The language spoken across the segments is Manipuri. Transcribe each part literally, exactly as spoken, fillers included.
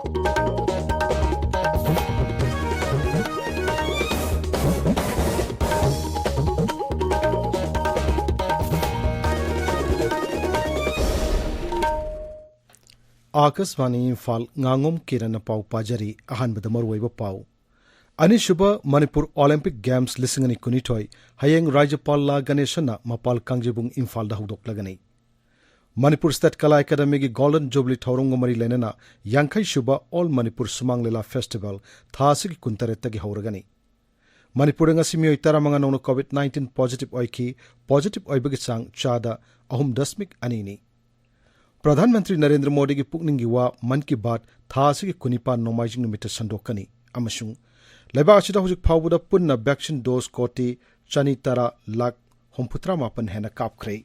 ꯑꯥꯀꯥꯁꯕꯥꯅꯤ ꯏꯝꯐꯥꯜ, ꯉꯥꯉꯣꯝ ꯀꯤꯔꯟꯅ ꯄꯥꯎ ꯄꯥꯖꯔꯤ꯫ ꯑꯍꯥꯟꯕꯗ ꯃꯔꯨꯑꯣꯏꯕ ꯄꯥꯎ꯫ ꯑꯅꯤꯁꯨꯕ ꯃꯅꯤꯄꯨꯔ ꯑꯣꯂꯤꯝꯄꯤꯛ ꯒꯦꯝꯁ ꯂꯤꯁꯤꯡ ꯑꯅꯤ ꯀꯨꯟꯅꯤꯊꯣꯏ ꯍꯌꯦꯡ ꯔꯥꯖ꯭ꯌꯄꯥꯜ ꯂꯥ ꯒꯅꯦꯁꯟꯅ ꯃꯄꯥꯜ ꯀꯥꯡꯖꯩꯕꯨꯡ ꯏꯝꯐꯥꯜꯗ ꯍꯧꯗꯣꯛꯂꯒꯅꯤ꯫ ꯃꯅꯤꯄꯨꯔ ꯁ꯭ꯇꯦꯠ ꯀꯂꯥ ꯑꯦꯀꯥꯗꯃꯤꯒꯤ ꯒꯣꯜꯗꯟ ꯖꯨꯕꯤꯂꯤ ꯊꯧꯔꯝꯒ ꯃꯔꯤ ꯂꯩꯅꯅ ꯌꯥꯡꯈꯩ ꯁꯨꯕ ꯑꯣꯜ ꯃꯅꯤꯄꯨꯔ ꯁꯨꯃꯥꯡ ꯂꯤꯂꯥ ꯐꯦꯁꯇꯤꯚꯦꯜ ꯊꯥ ꯑꯁꯤꯒꯤ ꯀꯨꯟꯇꯔꯦꯠꯇꯒꯤ ꯍꯧꯔꯒꯅꯤ꯫ ꯃꯅꯤꯄꯨꯔꯗ ꯉꯁꯤ ꯃꯤꯑꯣꯏ ꯇꯔꯥꯃꯉꯥ ꯅꯧꯅ ꯀꯣꯚꯤꯗ ꯅꯥꯏꯟꯇꯤꯟ ꯄꯣꯖꯤꯇꯤꯚ ꯑꯣꯏꯈꯤ꯫ ꯄꯣꯖꯤꯇꯤꯚ ꯑꯣꯏꯕꯒꯤ ꯆꯥꯡ ꯆꯥꯗ ꯑꯍꯨꯝ ꯗꯁꯃꯤꯛ ꯑꯅꯤꯅꯤ꯫ ꯄ꯭ꯔꯙꯥꯟ ꯃꯟꯇ꯭ꯔꯤ ꯅꯔꯦꯟꯗ꯭ꯔ ꯃꯣꯗꯤꯒꯤ ꯄꯨꯛꯅꯤꯡꯒꯤ ꯋꯥ ꯃꯟ ꯀꯤ ꯕꯥꯠ ꯊꯥ ꯑꯁꯤꯒꯤ ꯀꯨꯟꯅꯤꯄꯥꯟ ꯅꯣꯡꯃꯥꯏꯖꯤꯡ ꯅꯨꯃꯤꯠꯇ ꯁꯟꯗꯣꯛꯀꯅꯤ꯫ ꯑꯃꯁꯨꯡ ꯂꯩꯕꯥꯛ ꯑꯁꯤꯗ ꯍꯧꯖꯤꯛ ꯐꯥꯎꯕꯗ ꯄꯨꯟꯅ ꯚꯦꯛꯁꯤꯟ ꯗꯣꯁ ꯀꯣꯇꯤ ꯆꯅꯤ ꯇꯔꯥ ꯂꯥꯈ ꯍꯨꯝꯐꯨꯇꯔꯥ ꯃꯥꯄꯟ ꯍꯦꯟꯅ ꯀꯥꯞꯈ꯭ꯔꯦ꯫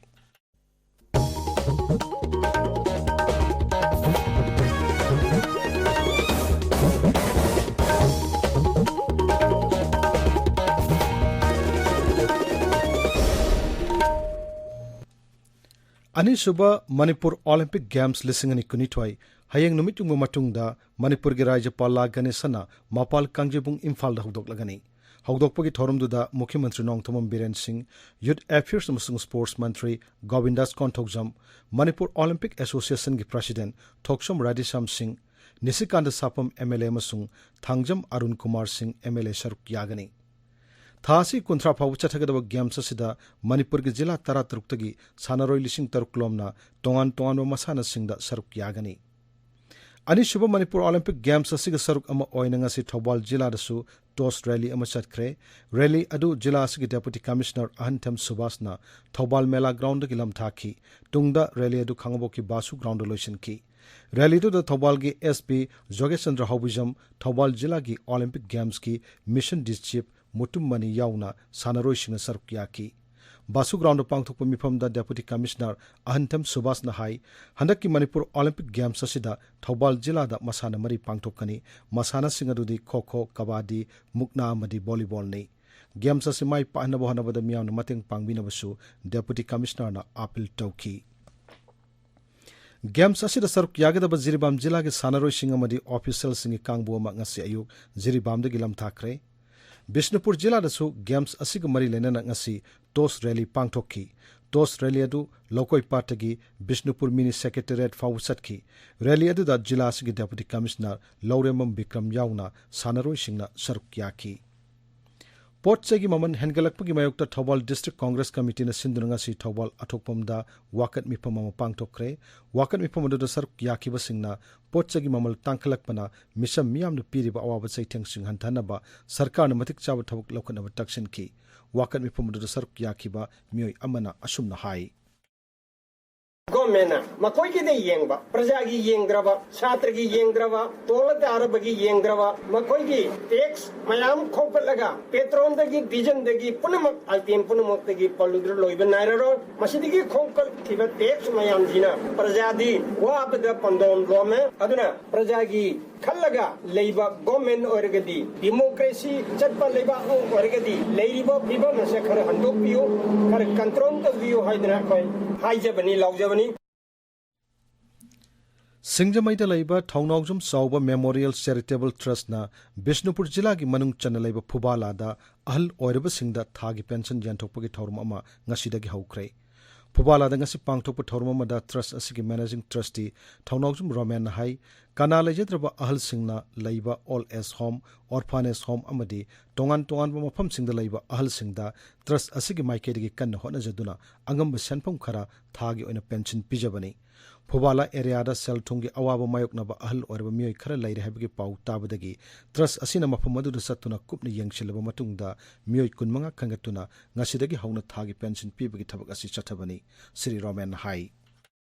ꯑꯅꯤꯁꯨꯕ ꯃꯅꯤꯄꯨꯔ ꯑꯣꯂꯤꯝꯄꯤꯛ ꯒꯦꯝꯁ ꯂꯤꯁꯤꯡ ꯑꯅꯤ ꯀꯨꯟꯅꯤꯊꯣꯏ ꯍꯌꯦꯡ ꯅꯨꯃꯤꯠ ꯌꯨꯡꯕ ꯃꯇꯨꯡꯗ ꯃꯅꯤꯄꯨꯔꯒꯤ ꯔꯥꯖ꯭ꯌꯄꯥꯜ ꯂꯥ ꯒꯅꯦꯁꯟꯅ ꯃꯄꯥꯜ ꯀꯥꯡꯖꯩꯕꯨꯡ ꯏꯝꯐꯥꯜꯗ ꯍꯧꯗꯣꯛꯂꯒꯅꯤ꯫ ꯍꯧꯗꯣꯛꯄꯒꯤ ꯊꯧꯔꯝꯗꯨꯗ ꯃꯨꯈ꯭ꯌ ꯃꯟꯇ꯭ꯔꯤ ꯅꯣꯡꯊꯣꯝꯕꯝ ꯕꯤꯔꯦꯟ ꯁꯤꯡ, ꯌꯨꯊ ꯑꯦꯐꯤꯌꯔꯁ ꯑꯃꯁꯨꯡ ꯁ꯭ꯄꯣꯔꯠꯁ ꯃꯟꯇ꯭ꯔꯤ ꯒꯣꯕꯤꯟꯗꯥꯁ ꯀꯣꯟꯊꯧꯖꯝ, ꯃꯅꯤꯄꯨꯔ ꯑꯣꯂꯤꯝꯄꯤꯛ ꯑꯦꯁꯣꯁꯤꯌꯦꯁꯟꯒꯤ ꯄ꯭ꯔꯁꯤꯗꯦꯟꯠ ꯊꯣꯛꯆꯣꯝ ꯔꯥꯙꯦꯁ꯭ꯌꯥꯝ ꯁꯤꯡ, ꯅꯤꯁꯤꯀꯥꯟꯇ ꯁꯥꯄꯝ ꯑꯦꯝ ꯑꯦꯜ ꯑꯦ ꯑꯃꯁꯨꯡ ꯊꯥꯡꯖꯝ ꯑꯔꯨꯟ ꯀꯨꯃꯥꯔ ꯁꯤꯡ ꯑꯦꯝ ꯑꯦꯜ ꯑꯦ ꯁꯔꯨꯛ ꯌꯥꯒꯅꯤ꯫ ꯊꯥ ꯑꯁꯤ ꯀꯨꯟꯊ꯭ꯔꯥ ꯐꯥꯎꯕ ꯆꯠꯊꯒꯗꯕ ꯒꯦꯝꯁ ꯑꯁꯤꯗ ꯃꯅꯤꯄꯨꯔꯒꯤ ꯖꯤꯂꯥ ꯇꯔꯥꯇꯔꯨꯛꯇꯒꯤ ꯁꯥꯟꯅꯔꯣꯏ ꯂꯤꯁꯤꯡ ꯇꯔꯨꯛ ꯂꯣꯝꯅ ꯇꯣꯉꯥꯟ ꯇꯣꯉꯥꯟꯕ ꯃꯁꯥꯟꯅꯁꯤꯡꯗ ꯁꯔꯨꯛ ꯌꯥꯒꯅꯤ꯫ ꯑꯅꯤꯁꯨꯕ ꯃꯅꯤꯄꯨꯔ ꯑꯣꯂꯤꯝꯄꯤꯛ ꯒꯦꯝꯁ ꯑꯁꯤꯒꯤ ꯁꯔꯨꯛ ꯑꯃ ꯑꯣꯏꯅ ꯉꯁꯤ ꯊꯧꯕꯥꯜ ꯖꯤꯂꯥꯗꯁꯨ ꯇꯣꯁ ꯔꯦꯂꯤ ꯑꯃ ꯆꯠꯈ꯭ꯔꯦ꯫ ꯔꯦꯂꯤ ꯑꯗꯨ ꯖꯤꯂꯥ ꯑꯁꯤꯒꯤ ꯗꯦꯄꯨꯇꯤ ꯀꯃꯤꯁꯅꯔ ꯑꯍꯟꯊꯦꯝ ꯁꯨꯕꯥꯁꯅ ꯊꯧꯕꯥꯜ ꯃꯦꯂꯥ ꯒ꯭ꯔꯥꯎꯟꯗꯒꯤ ꯂꯝꯊꯥꯈꯤ꯫ ꯇꯨꯡꯗ ꯔꯦꯂꯤ ꯑꯗꯨ ꯈꯥꯉꯕꯣꯛꯀꯤ ꯕꯥꯁꯨ ꯒ꯭ꯔꯥꯎꯟꯗ ꯂꯣꯏꯁꯤꯟꯈꯤ꯫ ꯔꯦꯂꯤꯗꯨꯗ ꯊꯧꯕꯥꯜꯒꯤ ꯑꯦꯁ ꯄꯤ ꯖꯣꯒꯦꯁꯆꯟꯗ꯭ꯔ ꯍꯥꯎꯕꯤꯖꯝ, ꯊꯧꯕꯥꯜ ꯖꯤꯂꯥꯒꯤ ꯑꯣꯂꯤꯝꯄꯤꯛ ꯒꯦꯝꯁꯀꯤ ꯃꯤꯁꯟ ꯗꯤ ꯆꯤꯐ ꯃꯨꯇꯨꯝ ꯃꯅꯤ ꯌꯥꯎꯅ ꯁꯥꯟꯅꯔꯣꯏꯁꯤꯡꯅ ꯁꯔꯨꯛ ꯌꯥꯈꯤ꯫ ꯕꯥꯁꯨ ꯒ꯭ꯔꯥꯎꯟꯗ ꯄꯥꯡꯊꯣꯛꯄ ꯃꯤꯐꯝꯗ ꯗꯦꯄꯨꯇꯤ ꯀꯃꯤꯁꯅꯔ ꯑꯍꯟꯊꯦꯝ ꯁꯨꯕꯥꯁꯅ ꯍꯥꯏ, ꯍꯟꯗꯛꯀꯤ ꯃꯅꯤꯄꯨꯔ ꯑꯣꯂꯤꯝꯄꯤꯛ ꯒꯦꯝꯁ ꯑꯁꯤꯗ ꯊꯧꯕꯥꯜ ꯖꯤꯂꯥꯗ ꯃꯁꯥꯟꯅ ꯃꯔꯤ ꯄꯥꯡꯊꯣꯛꯀꯅꯤ꯫ ꯃꯁꯥꯟꯅꯁꯤꯡ ꯑꯗꯨꯗꯤ ꯈꯣ ꯈꯣ, ꯀꯕꯥꯗꯤ, ꯃꯨꯛꯅꯥ ꯑꯃꯗꯤ ꯚꯣꯂꯤꯕꯣꯜꯅꯤ꯫ ꯒꯦꯝꯁ ꯑꯁꯤ ꯃꯥꯏ ꯄꯥꯛꯍꯟꯅꯕ ꯍꯣꯠꯅꯕꯗ ꯃꯤꯌꯥꯝꯅ ꯃꯇꯦꯡ ꯄꯥꯡꯕꯤꯅꯕꯁꯨ ꯗꯦꯄꯨꯇꯤ ꯀꯃꯤꯁꯅꯔꯅ ꯑꯥꯄꯤꯜ ꯇꯧꯈꯤ꯫ ꯒꯦꯝꯁ ꯑꯁꯤꯗ ꯁꯔꯨꯛ ꯌꯥꯒꯗꯕ ꯖꯤꯔꯤꯕꯥꯝ ꯖꯤꯂꯥꯒꯤ ꯁꯥꯟꯅꯔꯣꯏꯁꯤꯡ ꯑꯃꯗꯤ ꯑꯣꯐꯤꯁꯤꯌꯦꯜꯁꯤꯡꯒꯤ ꯀꯥꯡꯕꯨ ꯑꯃ ꯉꯁꯤ ꯑꯌꯨꯛ ꯖꯤꯔꯤꯕꯥꯝꯗꯒꯤ ꯂꯝꯊꯥꯈ꯭ꯔꯦ꯫ ꯕꯤꯁꯅꯨꯄꯨꯔ ꯖꯤꯂꯥꯗꯁꯨ ꯒꯦꯝꯁ ꯑꯁꯤꯒ ꯃꯔꯤ ꯂꯩꯅꯅ ꯉꯁꯤ ꯇꯣꯁ ꯔꯦꯂꯤ ꯄꯥꯡꯊꯣꯛꯈꯤ꯫ ꯇꯣꯁ ꯔꯦꯂꯤ ꯑꯗꯨ ꯂꯧꯀꯣꯏ ꯄꯥꯠꯇꯒꯤ ꯕꯤꯁꯅꯨꯄꯨꯔ ꯃꯤꯅꯤ ꯁꯦꯀ꯭ꯔꯦꯇꯦꯔꯤꯌꯦꯠ ꯐꯥꯎꯕ ꯆꯠꯈꯤ꯫ ꯔꯦꯂꯤ ꯑꯗꯨꯗ ꯖꯤꯂꯥ ꯑꯁꯤꯒꯤ ꯗꯦꯄꯨꯇꯤ ꯀꯃꯤꯁꯅꯔ ꯂꯧꯔꯦꯝꯕꯝ ꯕꯤꯀ꯭ꯔꯝ ꯌꯥꯎꯅ ꯁꯥꯟꯅꯔꯣꯏꯁꯤꯡꯅ ꯁꯔꯨꯛ ꯌꯥꯈꯤ꯫ ꯄꯣꯠ ꯆꯩꯒꯤ ꯃꯃꯜ ꯍꯦꯟꯒꯠꯂꯛꯄꯒꯤ ꯃꯥꯌꯣꯛꯇ ꯊꯧꯕꯥꯜ ꯗꯤꯁꯇ꯭ꯔꯤꯛ ꯀꯣꯡꯒ꯭ꯔꯦꯁ ꯀꯃꯤꯇꯤꯅ ꯁꯤꯟꯗꯨꯅ ꯉꯁꯤ ꯊꯧꯕꯥꯜ ꯑꯊꯣꯛꯄꯝꯗ ꯋꯥꯀꯠ ꯃꯤꯐꯝ ꯑꯃ ꯄꯥꯡꯊꯣꯛꯈ꯭ꯔꯦ꯫ ꯋꯥꯀꯠ ꯃꯤꯐꯝ ꯑꯗꯨꯗ ꯁꯔꯨꯛ ꯌꯥꯈꯤꯕꯁꯤꯡꯅ ꯄꯣꯠ ꯆꯩꯒꯤ ꯃꯃꯜ ꯇꯥꯡꯈꯠꯂꯛꯄꯅ ꯃꯤꯆꯝ ꯃꯤꯌꯥꯝꯅ ꯄꯤꯔꯤꯕ ꯑꯋꯥꯕ ꯆꯩꯊꯦꯡꯁꯤꯡ ꯍꯟꯊꯍꯟꯅꯕ ꯁꯔꯀꯥꯔꯅ ꯃꯇꯤꯛ ꯆꯥꯕ ꯊꯕꯛ ꯂꯧꯈꯠꯅꯕ ꯇꯛꯁꯤꯟꯈꯤ꯫ ꯋꯥꯀꯠ ꯃꯤꯐꯝ ꯑꯗꯨꯗ ꯁꯔꯨꯛ ꯌꯥꯈꯤꯕ ꯃꯤꯑꯣꯏ ꯑꯃꯅ ꯑꯁꯨꯝꯅ ꯍꯥꯏ꯫ ꯒꯣꯔꯃꯦꯟꯅ ꯃꯈꯣꯏꯒꯤꯗ ꯌꯦꯡꯕ, ꯄ꯭ꯔꯖꯥꯒꯤ ꯌꯦꯡꯗ꯭ꯔꯕ, ꯁꯥꯇ꯭ꯔꯒꯤ ꯌꯦꯡꯗ꯭ꯔꯕ, ꯇꯣꯜꯂ ꯇꯥꯔꯕꯒꯤ ꯌꯦꯡꯗ꯭ꯔꯕ, ꯃꯈꯣꯏꯒꯤ ꯇꯦꯛꯁ ꯃꯌꯥꯝ ꯈꯣꯝꯀꯠꯂꯒ ꯄꯦꯇ꯭ꯔꯣꯜꯗꯒꯤ, ꯗꯤꯖꯜꯗꯒꯤ, ꯄꯨꯝꯅꯃꯛ, ꯑꯥꯏꯇꯦꯝ ꯄꯨꯝꯅꯃꯛꯇꯒꯤ ꯄꯜꯂꯨꯗ꯭ꯔ ꯂꯣꯏꯕ ꯅꯥꯏꯔꯔꯣꯏ꯫ ꯃꯁꯤꯗꯒꯤ ꯈꯣꯝꯀꯠꯈꯤꯕ ꯇꯦꯛꯁ ꯃꯌꯥꯝꯁꯤꯅ ꯄ꯭ꯔꯖꯥꯗꯤ ꯋꯥꯕꯗ ꯄꯟꯗꯣꯝ ꯂꯣꯝꯃꯦ꯫ ꯑꯗꯨꯅ ꯄ꯭ꯔꯖꯥꯒꯤ ꯈꯜꯂꯒ ꯂꯩꯕ ꯒꯣꯔꯃꯦꯟ ꯑꯣꯏꯔꯒꯗꯤ, ꯗꯤꯃꯣꯀ꯭ꯔꯦꯁꯤ ꯆꯠꯄ ꯂꯩꯕꯥꯛ ꯑꯃ ꯑꯣꯏꯔꯒꯗꯤ, ꯂꯩꯔꯤꯕ ꯐꯤꯕꯝ ꯑꯁꯦ ꯈꯔ ꯍꯟꯗꯣꯛꯄꯤꯌꯨ, ꯈꯔ ꯀꯟꯇ꯭ꯔꯣꯜ ꯇꯧꯕꯤꯌꯨ ꯍꯥꯏꯗꯅ ꯑꯩꯈꯣꯏ ꯍꯥꯏꯖꯕꯅꯤ, ꯂꯥꯎꯖꯕꯅꯤ꯫ ꯁꯤꯡꯖꯃꯩꯗ ꯂꯩꯕ ꯊꯧꯅꯥꯎꯖꯝ ꯆꯥꯎꯕ ꯃꯦꯃꯣꯔꯤꯌꯦꯜ ꯆꯦꯔꯤꯇꯦꯕꯜ ꯇ꯭ꯔꯁꯅ ꯕꯤꯁꯅꯨꯄꯨꯔ ꯖꯤꯂꯥꯒꯤ ꯃꯅꯨꯡ ꯆꯟꯅ ꯂꯩꯕ ꯐꯨꯕꯥꯂꯥꯗ ꯑꯍꯜ ꯑꯣꯏꯔꯕꯁꯤꯡꯗ ꯊꯥꯒꯤ ꯄꯦꯟꯁꯟ ꯌꯦꯟꯊꯣꯛꯄꯒꯤ ꯊꯧꯔꯝ ꯑꯃ ꯉꯁꯤꯗꯒꯤ ꯍꯧꯈ꯭ꯔꯦ꯫ ꯐꯨꯕꯥꯂꯥꯗ ꯉꯁꯤ ꯄꯥꯡꯊꯣꯛꯄ ꯊꯧꯔꯝ ꯑꯃꯗ ꯇ꯭ꯔꯁ ꯑꯁꯤꯒꯤ ꯃꯦꯅꯦꯖꯤꯡ ꯇ꯭ꯔꯁꯇꯤ ꯊꯧꯅꯥꯎꯖꯝ ꯔꯣꯃꯦꯟꯅ ꯍꯥꯏ, ꯀꯅꯥ ꯂꯩꯖꯗ꯭ꯔꯕ ꯑꯍꯜꯁꯤꯡꯅ ꯂꯩꯕ old age home, orphanage home ꯑꯃꯗꯤ ꯇꯣꯉꯥꯟ ꯇꯣꯉꯥꯟꯕ ꯃꯐꯝꯁꯤꯡꯗ ꯂꯩꯕ ꯑꯍꯜꯁꯤꯡꯗ ꯇ꯭ꯔꯁ ꯑꯁꯤꯒꯤ ꯃꯥꯏꯀꯩꯗꯒꯤ ꯀꯟꯅ ꯍꯣꯠꯅꯖꯗꯨꯅ ꯑꯉꯝꯕ ꯁꯦꯟꯐꯝ ꯈꯔ ꯊꯥꯒꯤ ꯑꯣꯏꯅ ꯄꯦꯟꯁꯟ ꯄꯤꯖꯕꯅꯤ꯫ ꯐꯨꯕꯥꯂꯥ ꯑꯦꯔꯤꯌꯥꯗ ꯁꯦꯜ ꯊꯨꯝꯒꯤ ꯑꯋꯥꯕ ꯃꯥꯌꯣꯛꯅꯕ ꯑꯍꯜ ꯑꯣꯏꯔꯕ ꯃꯤꯑꯣꯏ ꯈꯔ ꯂꯩꯔꯦ ꯍꯥꯏꯕꯒꯤ ꯄꯥꯎ ꯇꯥꯕꯗꯒꯤ ꯇ꯭ꯔꯁ ꯑꯁꯤꯅ ꯃꯐꯝ ꯑꯗꯨꯗ ꯆꯠꯇꯨꯅ ꯀꯨꯞꯅ ꯌꯦꯡꯁꯤꯜꯂꯕ ꯃꯇꯨꯡꯗ ꯃꯤꯑꯣꯏ ꯀꯨꯟꯃꯉꯥ ꯈꯟꯒꯠꯇꯨꯅ ꯉꯁꯤꯗꯒꯤ ꯍꯧꯅ ꯊꯥꯒꯤ ꯄꯦꯟꯁꯟ ꯄꯤꯕꯒꯤ ꯊꯕꯛ ꯑꯁꯤ ꯆꯠꯊꯕꯅꯤ꯫ ꯁ꯭ꯔꯤ ꯔꯣꯃꯦꯟꯅ ꯍꯥꯏ꯫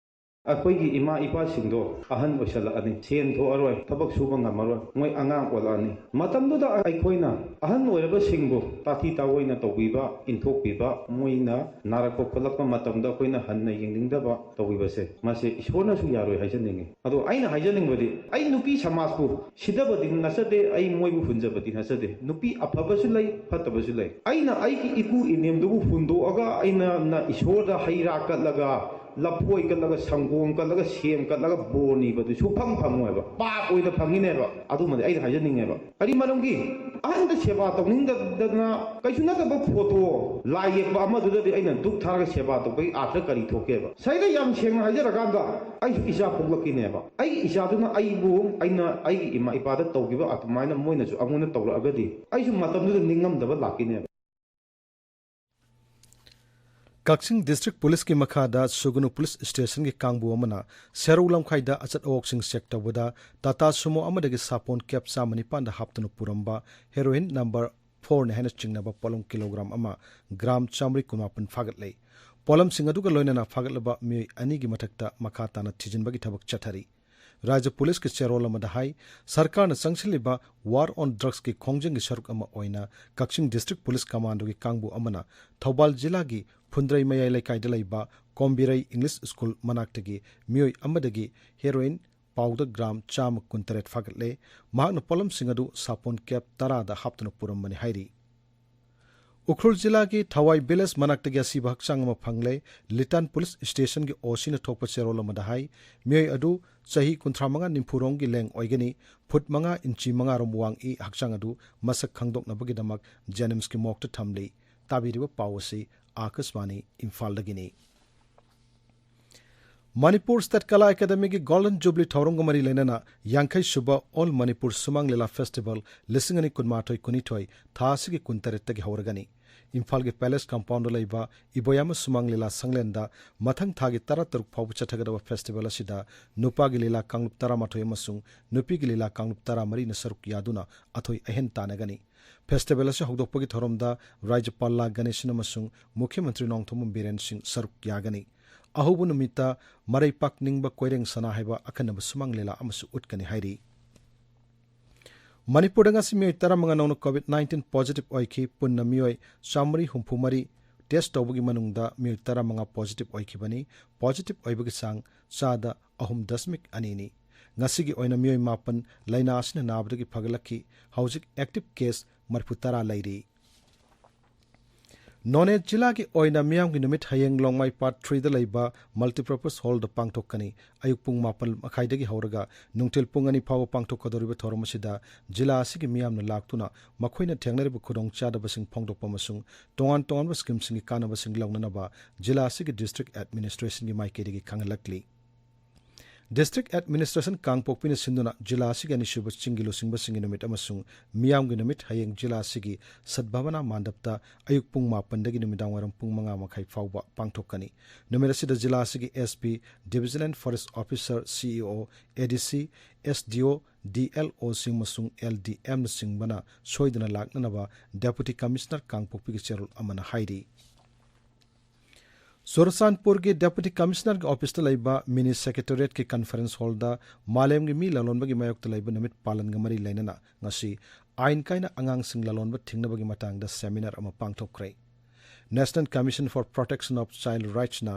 ꯑꯩꯈꯣꯏꯒꯤ ꯏꯃꯥ ꯏꯄꯥꯁꯤꯡꯗꯣ ꯑꯍꯟ ꯑꯣꯏꯁꯜꯂꯛꯑꯅꯤ, ꯁꯦꯟ ꯊꯣꯛꯑꯔꯣꯏ, ꯊꯕꯛ ꯁꯨꯕ ꯉꯝꯃꯔꯣꯏ, ꯃꯣꯏ ꯑꯉꯥꯡ ꯑꯣꯜꯂꯛꯑꯅꯤ꯫ ꯃꯇꯝꯗꯨꯗ ꯑꯩꯈꯣꯏꯅ ꯑꯍꯟ ꯑꯣꯏꯔꯕꯁꯤꯡꯕꯨ ꯇꯥꯊꯤ ꯇꯥꯑꯣꯏꯅ ꯇꯧꯕꯤꯕ, ꯏꯟꯊꯣꯛꯄꯤꯕ, ꯃꯣꯏꯅ ꯅꯥꯔꯛꯄ ꯈꯣꯠꯂꯛꯄ ꯃꯇꯝꯗ ꯑꯩꯈꯣꯏꯅ ꯍꯟꯅ ꯌꯦꯡꯅꯤꯡꯗꯕ ꯇꯧꯕꯤꯕꯁꯦ, ꯃꯁꯤ ꯏꯁꯣꯔꯅꯁꯨ ꯌꯥꯔꯣꯏ ꯍꯥꯏꯖꯅꯤꯡꯉꯤ꯫ ꯑꯗꯣ ꯑꯩꯅ ꯍꯥꯏꯖꯅꯤꯡꯕꯗꯤ, ꯑꯩ ꯅꯨꯄꯤ ꯁꯃꯥꯖꯄꯨ ꯁꯤꯊꯕꯗꯤ ꯅꯠꯆꯗꯦ, ꯑꯩ ꯃꯣꯏꯕꯨ ꯍꯨꯟꯖꯕꯗꯤ ꯅꯠꯆꯗꯦ꯫ ꯅꯨꯄꯤ ꯑꯐꯕꯁꯨ ꯂꯩ, ꯐꯠꯇꯕꯁꯨ ꯂꯩ꯫ ꯑꯩꯅ ꯑꯩꯒꯤ ꯏꯄꯨ ꯏꯅꯦꯝꯗꯨꯕꯨ ꯍꯨꯟꯗꯣꯛꯑꯒ ꯑꯩꯅ ꯏꯁꯣꯔꯗ ꯍꯩ ꯔꯥ ꯀꯠꯂꯒ ꯂꯐꯣꯏ ꯀꯠꯂꯒ, ꯁꯪꯒꯣꯝ ꯀꯠꯂꯒ, ꯁꯦꯝ ꯀꯠꯂꯒ ꯕꯣꯔ ꯅꯤꯕꯗꯨ ꯁꯨꯐꯪ ꯐꯪꯉꯣꯏꯕ, ꯄꯥꯞ ꯑꯣꯏꯅ ꯐꯪꯉꯤꯅꯦꯕ꯫ ꯑꯗꯨꯃꯗꯤ ꯑꯩꯅ ꯍꯥꯏꯖꯅꯤꯡꯉꯦꯕ꯫ ꯀꯔꯤ ꯃꯔꯝꯒꯤ? ꯑꯍꯟꯗ ꯁꯦꯕꯥ ꯇꯧꯅꯤꯡꯗꯗꯅ ꯀꯩꯁꯨ ꯅꯠꯇꯕ ꯐꯣꯇꯣ ꯂꯥꯏ ꯌꯦꯛꯄ ꯑꯃꯗꯨꯗꯗꯤ ꯑꯩꯅ ꯙꯨꯛ ꯊꯥꯔꯒ ꯁꯦꯕꯥ ꯇꯧꯕꯒꯤ ꯑꯥꯔꯊ ꯀꯔꯤ ꯊꯣꯛꯀꯦꯕ? ꯁꯤꯗ ꯌꯥꯝ ꯁꯦꯡꯅ ꯍꯥꯏꯖꯔꯀꯥꯟꯗ, ꯑꯩꯁꯨ ꯏꯆꯥ ꯄꯣꯛꯂꯛꯈꯤꯅꯦꯕ꯫ ꯑꯩꯒꯤ ꯏꯆꯥꯗꯨꯅ ꯑꯩꯕꯨ, ꯑꯩꯅ ꯑꯩꯒꯤ ꯏꯃꯥ ꯏꯄꯥꯗ ꯇꯧꯈꯤꯕ ꯑꯗꯨꯃꯥꯏꯅ ꯃꯣꯏꯅꯁꯨ ꯑꯩꯉꯣꯟꯗ ꯇꯧꯔꯛꯑꯒꯗꯤ, ꯑꯩꯁꯨ ꯃꯇꯝꯗꯨꯗ ꯅꯤꯡꯉꯝꯗꯕ ꯂꯥꯛꯈꯤꯅꯦꯕ꯫ ꯀꯛꯆꯤꯡ ꯗꯤꯁꯇ꯭ꯔꯤꯛ ꯄꯨꯂꯤꯁꯀꯤ ꯃꯈꯥꯗ ꯁꯨꯒꯅꯨ ꯄꯨꯂꯤꯁ ꯁ꯭ꯇꯦꯁꯟꯒꯤ ꯀꯥꯡꯕꯨ ꯑꯃꯅ ꯁꯦꯔꯧ ꯂꯝꯈꯥꯏꯗ ꯑꯆꯠ ꯑꯋꯣꯛꯁꯤꯡ ꯆꯦꯛ ꯇꯧꯕꯗ ꯇꯥꯇꯥ ꯁꯨꯃꯣ ꯑꯃꯗꯒꯤ ꯁꯥꯄꯣꯟ ꯀꯦꯞ ꯆꯥꯝꯃ ꯅꯤꯄꯥꯟꯗ ꯍꯥꯞꯇꯨꯅ ꯄꯨꯔꯝꯕ ꯍꯦꯔꯣꯏꯟ ꯅꯝꯕꯔ ꯐꯣꯔꯅꯤ ꯍꯥꯏꯅ ꯆꯤꯡꯅꯕ ꯄꯣꯠꯂꯝ ꯀꯤꯂꯣꯒ꯭ꯔꯥꯝ ꯑꯃ, ꯒ꯭ꯔꯥꯝ ꯆꯥꯃꯔꯤ ꯀꯨꯟꯃꯥꯄꯟ ꯐꯥꯒꯠꯂꯦ꯫ ꯄꯣꯠꯂꯝꯁꯤꯡ ꯑꯗꯨꯒ ꯂꯣꯏꯅꯅ ꯐꯥꯒꯠꯂꯕ ꯃꯤꯑꯣꯏ ꯑꯅꯤꯒꯤ ꯃꯊꯛꯇ ꯃꯈꯥ ꯇꯥꯅ ꯊꯤꯖꯤꯟꯕꯒꯤ ꯊꯕꯛ ꯆꯠꯊꯔꯤ꯫ ꯔꯥꯖ꯭ꯌ ꯄꯨꯂꯤꯁꯀꯤ ꯆꯦꯔꯣꯜ ꯑꯃꯗ ꯍꯥꯏ, ꯁꯔꯀꯥꯔꯅ ꯆꯪꯁꯤꯜꯂꯤꯕ War on Drugsꯀꯤ ꯈꯣꯡꯖꯪꯒꯤ ꯁꯔꯨꯛ ꯑꯃ ꯑꯣꯏꯅ ꯀꯛꯆꯤꯡ ꯗꯤꯁꯇ꯭ꯔꯤꯛ ꯄꯨꯂꯤꯁ ꯀꯃꯥꯟꯗꯣꯒꯤ ꯀꯥꯡꯕꯨ ꯑꯃꯅ ꯊꯧꯕꯥꯜ ꯖꯤꯂꯥꯒꯤ ꯐꯨꯟꯗ꯭ꯔꯩ ꯃꯌꯥꯏ ꯂꯩꯀꯥꯏꯗ ꯂꯩꯕ ꯀꯣꯝꯕꯤꯔꯩ ꯏꯪꯂꯤꯁ ꯁ꯭ꯀꯨꯜ ꯃꯅꯥꯛꯇꯒꯤ ꯃꯤꯑꯣꯏ ꯑꯃꯗꯒꯤ ꯍꯦꯔꯣꯏꯟ ꯄꯥꯎꯗ ꯒ꯭ꯔꯥꯝ ꯆꯥꯝꯃ ꯀꯨꯟꯇꯔꯦꯠ ꯐꯥꯒꯠꯂꯦ꯫ ꯃꯍꯥꯛꯅ ꯄꯣꯠꯂꯝꯁꯤꯡ ꯑꯗꯨ ꯁꯥꯄꯣꯟ ꯀꯦꯞ ꯇꯔꯥꯗ ꯍꯥꯞꯇꯨꯅ ꯄꯨꯔꯝꯕꯅꯤ ꯍꯥꯏꯔꯤ꯫ ꯎꯈ꯭ꯔꯨꯜ ꯖꯤꯂꯥꯒꯤ ꯊꯋꯥꯏ ꯚꯤꯂꯦꯖ ꯃꯅꯥꯛꯇꯒꯤ ꯑꯁꯤꯕ ꯍꯛꯆꯥꯡ ꯑꯃ ꯐꯪꯂꯦ꯫ ꯂꯤꯇꯥꯟ ꯄꯨꯂꯤꯁ ꯁ꯭ꯇꯦꯁꯟꯒꯤ ꯑꯣ ꯁꯤꯅ ꯊꯣꯛꯄ ꯆꯦꯔꯣꯜ ꯑꯃꯗ ꯍꯥꯏ, ꯃꯤꯑꯣꯏ ꯑꯗꯨ ꯆꯍꯤ ꯀꯨꯟꯊ꯭ꯔꯥ ꯃꯉꯥ ꯅꯤꯐꯨ ꯔꯣꯝꯒꯤ ꯂꯦꯡ ꯑꯣꯏꯒꯅꯤ꯫ ꯐꯨꯠ ꯃꯉꯥ ꯏꯟꯆꯤ ꯃꯉꯥ ꯔꯣꯝ ꯋꯥꯡꯏ꯫ ꯍꯛꯆꯥꯡ ꯑꯗꯨ ꯃꯁꯛ ꯈꯪꯗꯣꯛꯅꯕꯒꯤꯗꯃꯛ ꯖꯦꯅꯤꯝꯁꯀꯤ ꯃꯣꯔꯒꯇ ꯊꯝꯂꯤ꯫ ꯇꯥꯕꯤꯔꯤꯕ ꯄꯥꯎ ꯑꯁꯤ ꯑꯥꯀꯥꯁꯕꯥꯅꯤ ꯏꯝꯐꯥꯜꯗꯒꯤꯅꯤ꯫ ꯃꯅꯤꯄꯨꯔ ꯁ꯭ꯇꯦꯠ ꯀꯂꯥ ꯑꯦꯀꯥꯗꯦꯃꯤꯒꯤ ꯒꯣꯜꯗꯟ ꯖꯨꯕꯤꯂꯤ ꯊꯧꯔꯝꯒ ꯃꯔꯤ ꯂꯩꯅꯅ ꯌꯥꯡꯈꯩ ꯁꯨꯕ ꯑꯣꯜ ꯃꯅꯤꯄꯨꯔ ꯁꯨꯃꯥꯡ ꯂꯤꯂꯥ ꯐꯦꯁꯇꯤꯚꯦꯜ ꯂꯤꯁꯤꯡ ꯑꯅꯤ ꯀꯨꯟꯃꯥꯊꯣꯏ ꯀꯨꯟꯅꯤꯊꯣꯏ ꯊꯥ ꯑꯁꯤꯒꯤ ꯀꯨꯟꯇꯔꯦꯠꯇꯒꯤ ꯍꯧꯔꯒꯅꯤ꯫ ꯏꯝꯐꯥꯜꯒꯤ ꯄꯦꯂꯦꯁ ꯀꯝꯄꯥꯎꯟꯗ ꯂꯩꯕ ꯏꯕꯣꯌꯥꯃ ꯁꯨꯃꯥꯡ ꯂꯤꯂꯥ ꯁꯪꯂꯦꯟꯗ ꯃꯊꯪ ꯊꯥꯒꯤ ꯇꯔꯥꯇꯔꯨꯛ ꯐꯥꯎꯕ ꯆꯠꯊꯒꯗꯕ ꯐꯦꯁꯇꯤꯚꯦꯜ ꯑꯁꯤꯗ ꯅꯨꯄꯥꯒꯤ ꯂꯤꯂꯥ ꯀꯥꯡꯂꯨꯞ ꯇꯔꯥꯃꯥꯊꯣꯏ ꯑꯃꯁꯨꯡ ꯅꯨꯄꯤꯒꯤ ꯂꯤꯂꯥ ꯀꯥꯡꯂꯨꯞ ꯇꯔꯥꯃꯔꯤꯅ ꯁꯔꯨꯛ ꯌꯥꯗꯨꯅ ꯑꯊꯣꯏ ꯑꯍꯦꯟ ꯇꯥꯟꯅꯒꯅꯤ꯫ ꯐꯦꯁꯇꯤꯚꯦꯜ ꯑꯁꯤ ꯍꯧꯗꯣꯛꯄꯒꯤ ꯊꯧꯔꯝꯗ ꯔꯥꯖ꯭ꯌꯄꯥꯜ ꯂꯥ ꯒꯅꯦꯁꯟ ꯑꯃꯁꯨꯡ ꯃꯨꯈ꯭ꯌ ꯃꯟꯇ꯭ꯔꯤ ꯅꯣꯡꯊꯣꯝꯕꯝ ꯕꯤꯔꯦꯟ ꯁꯤꯡ ꯁꯔꯨꯛ ꯌꯥꯒꯅꯤ꯫ ꯑꯍꯧꯕ ꯅꯨꯃꯤꯠꯇ ꯃꯔꯩ ꯄꯥꯛꯅꯤꯡꯕ ꯀꯣꯏꯔꯦꯡ ꯁꯅꯥ ꯍꯥꯏꯕ ꯑꯈꯟꯅꯕ ꯁꯨꯃꯥꯡ ꯂꯤꯂꯥ ꯑꯃꯁꯨ ꯎꯠꯀꯅꯤ ꯍꯥꯏꯔꯤ꯫ ꯃꯅꯤꯄꯨꯔꯗ ꯉꯁꯤ ꯃꯤꯑꯣꯏ ꯇꯔꯥꯃꯉꯥ ꯅꯧꯅ ꯀꯣꯚꯤꯗ ꯅꯥꯏꯟꯇꯤꯟ ꯄꯣꯖꯤꯇꯤꯚ ꯑꯣꯏꯈꯤ꯫ ꯄꯨꯟꯅ ꯃꯤꯑꯣꯏ ꯆꯥꯃꯔꯤ ꯍꯨꯝꯐꯨ ꯃꯔꯤ ꯇꯦꯁ ꯇꯧꯕꯒꯤ ꯃꯅꯨꯡꯗ ꯃꯤꯑꯣꯏ ꯇꯔꯥꯃꯉꯥ ꯄꯣꯖꯤꯇꯤꯚ ꯑꯣꯏꯈꯤꯕꯅꯤ꯫ ꯄꯣꯖꯤꯇꯤꯚ ꯑꯣꯏꯕꯒꯤ ꯆꯥꯡ ꯆꯥꯗ ꯑꯍꯨꯝ ꯗꯁꯃꯤꯛ ꯑꯅꯤꯅꯤ꯫ ꯉꯁꯤꯒꯤ ꯑꯣꯏꯅ ꯃꯤꯑꯣꯏ ꯃꯥꯄꯟ ꯂꯥꯏꯅꯥ ꯑꯁꯤꯅ ꯅꯥꯕꯗꯒꯤ ꯐꯒꯠꯂꯛꯈꯤ꯫ ꯍꯧꯖꯤꯛ ꯑꯦꯛꯇꯤꯚ ꯀꯦꯁ ꯃꯔꯤꯐꯨ ꯇꯔꯥ ꯂꯩꯔꯤ꯫ ꯅꯣꯅꯦ ꯖꯤꯂꯥꯒꯤ ꯑꯣꯏꯅ ꯃꯤꯌꯥꯝꯒꯤ ꯅꯨꯃꯤꯠ ꯍꯌꯦꯡ ꯂꯣꯡꯃꯥꯏ ꯄꯥꯔꯠ ꯊ꯭ꯔꯤꯗ ꯂꯩꯕ ꯃꯜꯇꯤꯄꯔꯄꯁ ꯍꯣꯜꯗ ꯄꯥꯡꯊꯣꯛꯀꯅꯤ꯫ ꯑꯌꯨꯛ ꯄꯨꯡ ꯃꯥꯄꯟ ꯃꯈꯥꯏꯗꯒꯤ ꯍꯧꯔꯒ ꯅꯨꯡꯊꯤꯜ ꯄꯨꯡ ꯑꯅꯤ ꯐꯥꯎꯕ ꯄꯥꯡꯊꯣꯛꯀꯗꯧꯔꯤꯕ ꯊꯧꯔꯝ ꯑꯁꯤꯗ ꯖꯤꯂꯥ ꯑꯁꯤꯒꯤ ꯃꯤꯌꯥꯝꯅ ꯂꯥꯛꯇꯨꯅ ꯃꯈꯣꯏꯅ ꯊꯦꯡꯅꯔꯤꯕ ꯈꯨꯗꯣꯡꯆꯥꯗꯕꯁꯤꯡ ꯐꯣꯡꯗꯣꯛꯄ ꯑꯃꯁꯨꯡ ꯇꯣꯉꯥꯟ ꯇꯣꯉꯥꯟꯕ ꯁ꯭ꯀꯤꯝꯁꯤꯡꯒꯤ ꯀꯥꯟꯅꯕꯁꯤꯡ ꯂꯧꯅꯅꯕ ꯖꯤꯂꯥ ꯑꯁꯤꯒꯤ ꯗꯤꯁꯇ꯭ꯔꯤꯛ ꯑꯦꯗꯃꯤꯅꯤꯁꯇ꯭ꯔꯦꯁꯟꯒꯤ ꯃꯥꯏꯀꯩꯗꯒꯤ ꯈꯪꯍꯜꯂꯛꯂꯤ꯫ ꯗꯤꯁꯇ꯭ꯔꯤꯛ ꯑꯦꯗꯃꯤꯅꯤꯁꯇ꯭ꯔꯦꯁꯟ ꯀꯥꯡꯄꯣꯛꯄꯤꯅ ꯁꯤꯟꯗꯨꯅ ꯖꯤꯂꯥ ꯑꯁꯤꯒꯤ ꯑꯅꯤꯁꯨꯕ ꯆꯤꯡꯒꯤ ꯂꯨꯆꯤꯡꯕꯁꯤꯡꯒꯤ ꯅꯨꯃꯤꯠ ꯑꯃꯁꯨꯡ ꯃꯤꯌꯥꯝꯒꯤ ꯅꯨꯃꯤꯠ ꯍꯌꯦꯡ ꯖꯤꯂꯥ ꯑꯁꯤꯒꯤ ꯁꯠꯚꯥꯕꯅꯥ ꯃꯥꯟꯗꯞꯇ ꯑꯌꯨꯛ ꯄꯨꯡ ꯃꯥꯄꯟꯗꯒꯤ ꯅꯨꯃꯤꯗꯥꯡ ꯋꯥꯏꯔꯝ ꯄꯨꯡ ꯃꯉꯥ ꯃꯈꯥꯏ ꯐꯥꯎꯕ ꯄꯥꯡꯊꯣꯛꯀꯅꯤ꯫ ꯅꯨꯃꯤꯠ ꯑꯁꯤꯗ ꯖꯤꯂꯥ ꯑꯁꯤꯒꯤ SP, Division and Forest Officer, CEO, ADC, SDO, DLO ꯁꯤꯡ ꯑꯃꯁꯨꯡ LDM ꯅꯆꯤꯡꯕꯅ ꯁꯣꯏꯗꯅ ꯂꯥꯛꯅꯅꯕ Deputy Commissioner ꯀꯥꯡꯄꯣꯛꯄꯤꯒꯤ ꯆꯦꯔꯣꯜ ꯑꯃꯅ ꯍꯥꯏꯔꯤ꯫ ꯆꯨꯔꯆꯥꯟꯄꯨꯔꯒꯤ Deputy Commissionerꯒꯤ ꯑꯣꯐꯤꯁꯇ ꯂꯩꯕ ꯃꯤꯅꯤ ꯁꯦꯀ꯭ꯔꯦꯇꯔꯤꯌꯦꯠꯀꯤ ꯀꯟꯐꯔꯦꯟꯁ ꯍꯣꯜꯗ ꯃꯥꯂꯦꯝꯒꯤ ꯃꯤ ꯂꯂꯣꯟꯕꯒꯤ ꯃꯥꯌꯣꯛꯇ ꯂꯩꯕ ꯅꯨꯃꯤꯠ ꯄꯥꯂꯟꯒ ꯃꯔꯤ ꯂꯩꯅꯅ ꯉꯁꯤ ꯑꯥꯏꯟ ꯀꯥꯏꯅ ꯑꯉꯥꯡꯁꯤꯡ ꯂꯂꯣꯟꯕ ꯊꯤꯡꯅꯕꯒꯤ ꯃꯇꯥꯡꯗ ꯁꯦꯃꯤꯅꯥꯔ ꯑꯃ ꯄꯥꯡꯊꯣꯛꯈ꯭ꯔꯦ꯫ National Commission for Protection of Child Rightsꯅ,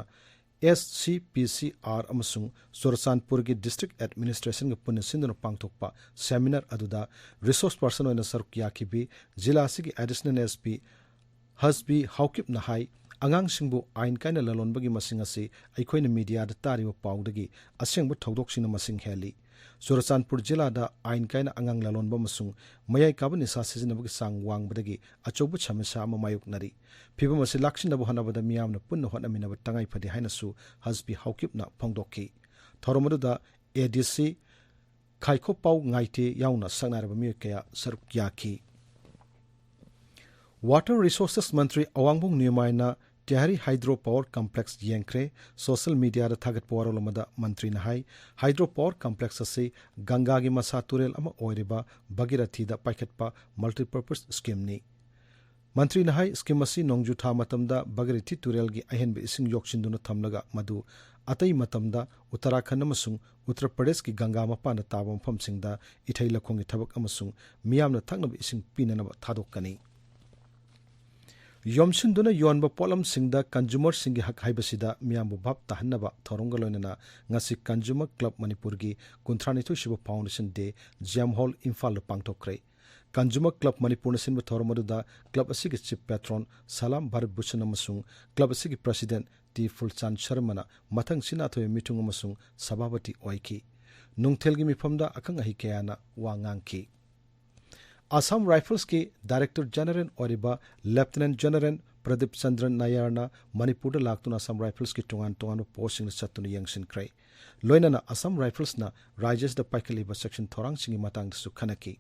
SCPCR ꯑꯃꯁꯨꯡ ꯆꯨꯔꯆꯥꯟꯄꯨꯔꯒꯤ ꯗꯤꯁꯇ꯭ꯔꯤꯛ ꯑꯦꯗꯃꯤꯅꯤꯁꯇ꯭ꯔꯦꯁꯟꯒ ꯄꯨꯟꯅ ꯁꯤꯟꯗꯨꯅ ꯄꯥꯡꯊꯣꯛꯄ ꯁꯦꯃꯤꯅꯥꯔ ꯑꯗꯨꯗ ꯔꯤꯁꯣꯔꯁ ꯄꯔꯁꯟ ꯑꯣꯏꯅ ꯁꯔꯨꯛ ꯌꯥꯈꯤꯕꯤ ꯖꯤꯂꯥ ꯑꯁꯤꯒꯤ ꯑꯦꯗꯤꯁꯅꯦꯜ SP ꯍꯁꯕꯤ ꯍꯥꯎꯀꯤꯞꯅ ꯍꯥꯏ, ꯑꯉꯥꯡꯁꯤꯡꯕꯨ ꯑꯥꯏꯟ ꯀꯥꯏꯅ ꯂꯂꯣꯟꯕꯒꯤ ꯃꯁꯤꯡ ꯑꯁꯤ ꯑꯩꯈꯣꯏꯅ ꯃꯤꯗꯤꯌꯥꯗ ꯇꯥꯔꯤꯕ ꯄꯥꯎꯗꯒꯤ ꯑꯁꯦꯡꯕ ꯊꯧꯗꯣꯛꯁꯤꯡꯅ ꯃꯁꯤꯡ ꯍꯦꯜꯂꯤ꯫ ꯆꯨꯔꯆꯥꯟꯄꯨꯔ ꯖꯤꯂꯥꯗ ꯑꯥꯏꯟ ꯀꯥꯏꯅ ꯑꯉꯥꯡ ꯂꯂꯣꯟꯕ ꯑꯃꯁꯨꯡ ꯃꯌꯥꯏ ꯀꯥꯕ ꯅꯤꯁꯥ ꯁꯤꯖꯤꯟꯅꯕꯒꯤ ꯆꯥꯡ ꯋꯥꯡꯕꯗꯒꯤ ꯑꯆꯧꯕ ꯁꯃꯁ꯭ꯌꯥ ꯑꯃ ꯃꯥꯌꯣꯛꯅꯔꯤ꯫ ꯐꯤꯚꯝ ꯑꯁꯤ ꯂꯥꯛꯁꯤꯟꯅꯕ ꯍꯣꯠꯅꯕꯗ ꯃꯤꯌꯥꯝꯅ ꯄꯨꯟꯅ ꯍꯣꯠꯅꯃꯤꯟꯅꯕ ꯇꯉꯥꯏ ꯐꯗꯦ ꯍꯥꯏꯅꯁꯨ ꯍꯁꯕꯤ ꯍꯥꯎꯀꯤꯞꯅ ꯐꯣꯡꯗꯣꯛꯈꯤ꯫ ꯊꯧꯔꯝ ꯑꯗꯨꯗ ADC ꯈꯥꯏꯈꯣꯄꯥꯎ ꯉꯥꯏꯇꯦ ꯌꯥꯎꯅ ꯁꯛꯅꯥꯏꯔꯕ ꯃꯤꯑꯣꯏ ꯀꯌꯥ ꯁꯔꯨꯛ ꯌꯥꯈꯤ꯫ Water Resources ꯃꯟꯇ꯭ꯔꯤ ꯑꯋꯥꯡꯕꯨꯡ ꯅꯤꯌꯃꯥꯏꯅ ꯇꯦꯍꯔꯤ ꯍꯥꯏꯗ꯭ꯔꯣ ꯄꯥꯋꯔ ꯀꯝꯄ꯭ꯂꯦꯛꯁ ꯌꯦꯡꯈ꯭ꯔꯦ꯫ ꯁꯣꯁꯤꯌꯦꯜ ꯃꯤꯗꯤꯌꯥꯗ ꯊꯥꯒꯠꯄ ꯋꯥꯔꯣꯜ ꯑꯃꯗ ꯃꯟꯇ꯭ꯔꯤꯅ ꯍꯥꯏ, ꯍꯥꯏꯗ꯭ꯔꯣ ꯄꯥꯋꯔ ꯀꯝꯄ꯭ꯂꯦꯛꯁ ꯑꯁꯤ ꯒꯪꯒꯥꯒꯤ ꯃꯁꯥ ꯇꯨꯔꯦꯜ ꯑꯃ ꯑꯣꯏꯔꯤꯕ ꯚꯥꯒꯤꯔꯊꯤꯗ ꯄꯥꯏꯈꯠꯄ ꯃꯜꯇꯤꯄꯔꯄꯁ ꯁ꯭ꯀꯤꯝꯅꯤ꯫ ꯃꯟꯇ꯭ꯔꯤꯅ ꯍꯥꯏ, ꯁ꯭ꯀꯤꯝ ꯑꯁꯤ ꯅꯣꯡꯖꯨ ꯊꯥ ꯃꯇꯝꯗ ꯚꯥꯒꯤꯔꯊꯤ ꯇꯨꯔꯦꯜꯒꯤ ꯑꯍꯦꯟꯕ ꯏꯁꯤꯡ ꯌꯣꯛꯁꯤꯟꯗꯨꯅ ꯊꯝꯂꯒ ꯃꯗꯨ ꯑꯇꯩ ꯃꯇꯝꯗ ꯎꯠꯇꯔꯥꯈꯟꯗ ꯑꯃꯁꯨꯡ ꯎꯠꯇꯔ ꯄ꯭ꯔꯗꯦꯁꯀꯤ ꯒꯪꯒꯥ ꯃꯄꯥꯟꯗ ꯇꯥꯕ ꯃꯐꯝꯁꯤꯡꯗ ꯏꯊꯩ ꯂꯧꯈꯣꯡꯒꯤ ꯊꯕꯛ ꯑꯃꯁꯨꯡ ꯃꯤꯌꯥꯝꯅ ꯊꯛꯅꯕ ꯏꯁꯤꯡ ꯄꯤꯅꯅꯕ ꯊꯥꯗꯣꯛꯀꯅꯤ꯫ ꯌꯣꯝꯁꯤꯟꯗꯨꯅ ꯌꯣꯟꯕ ꯄꯣꯠꯂꯝꯁꯤꯡꯗ ꯀꯟꯖꯨꯃꯔꯁꯤꯡꯒꯤ ꯍꯛ ꯍꯥꯏꯕꯁꯤꯗ ꯃꯤꯌꯥꯝꯕꯨ ꯚꯥꯞ ꯇꯥꯍꯟꯅꯕ ꯊꯧꯔꯝꯒ ꯂꯣꯏꯅꯅ ꯉꯁꯤ ꯀꯟꯖꯨꯃꯔ ꯀ꯭ꯂꯕ ꯃꯅꯤꯄꯨꯔꯒꯤ ꯀꯨꯟꯊ꯭ꯔꯥꯅꯤꯊꯣꯏ ꯁꯨꯕ ꯐꯥꯎꯟꯗꯦꯁꯟ ꯗꯦ ꯖꯦꯝ ꯍꯣꯜ ꯏꯝꯐꯥꯜꯗ ꯄꯥꯡꯊꯣꯛꯈ꯭ꯔꯦ꯫ ꯀꯟꯖꯨꯃꯔ ꯀ꯭ꯂꯕ ꯃꯅꯤꯄꯨꯔꯅ ꯁꯤꯟꯕ ꯊꯧꯔꯝ ꯑꯗꯨꯗ ꯀ꯭ꯂꯕ ꯑꯁꯤꯒꯤ ꯆꯤꯐ ꯄꯦꯇ꯭ꯔꯣꯟ ꯁꯂꯥꯝ ꯚꯥꯔꯠ ꯚꯨꯁꯟ ꯑꯃꯁꯨꯡ ꯀ꯭ꯂꯕ ꯑꯁꯤꯒꯤ ꯄ꯭ꯔꯁꯤꯗꯦꯟꯠ ꯇꯤ ꯐꯨꯜꯆꯥꯟ ꯁꯔꯃꯅ ꯃꯊꯪ ꯁꯤꯅꯥꯊꯣꯏꯕ ꯃꯤꯊꯨꯡ ꯑꯃꯁꯨꯡ ꯁꯚꯥꯄꯇꯤ ꯑꯣꯏꯈꯤ꯫ ꯅꯨꯡꯊꯤꯜꯒꯤ ꯃꯤꯐꯝꯗ ꯑꯈꯪ ꯑꯍꯩ ꯀꯌꯥꯅ ꯋꯥ ꯉꯥꯡꯈꯤ꯫ ꯑꯁꯥꯝ ꯔꯥꯏꯐꯜꯁꯀꯤ ꯗꯥꯏꯔꯦꯛꯇꯔ ꯖꯦꯅꯔꯦꯜ ꯑꯣꯏꯔꯤꯕ ꯂꯦꯐꯇꯤꯅꯦꯟꯠ ꯖꯦꯅꯔꯦꯜ ꯄ꯭ꯔꯗꯤꯞ ꯆꯟꯗ꯭ꯔ ꯅꯥꯌꯔꯅ ꯃꯅꯤꯄꯨꯔꯗ ꯂꯥꯛꯇꯨꯅ ꯑꯁꯥꯝ ꯔꯥꯏꯐꯜꯁꯀꯤ ꯇꯣꯉꯥꯟ ꯇꯣꯉꯥꯟꯕ ꯄꯣꯁꯁꯤꯡꯗ ꯆꯠꯇꯨꯅ ꯌꯦꯡꯁꯤꯟꯈ꯭ꯔꯦ꯫ ꯂꯣꯏꯅꯅ ꯑꯁꯥꯝ ꯔꯥꯏꯐꯜꯁꯅ ꯔꯥꯏꯖ꯭ꯌꯁꯤꯗ ꯄꯥꯏꯈꯠꯂꯤꯕ ꯁꯦꯛꯁꯟ ꯊꯧꯔꯥꯡꯁꯤꯡꯒꯤ ꯃꯇꯥꯡꯗꯁꯨ ꯈꯟꯅꯈꯤ꯫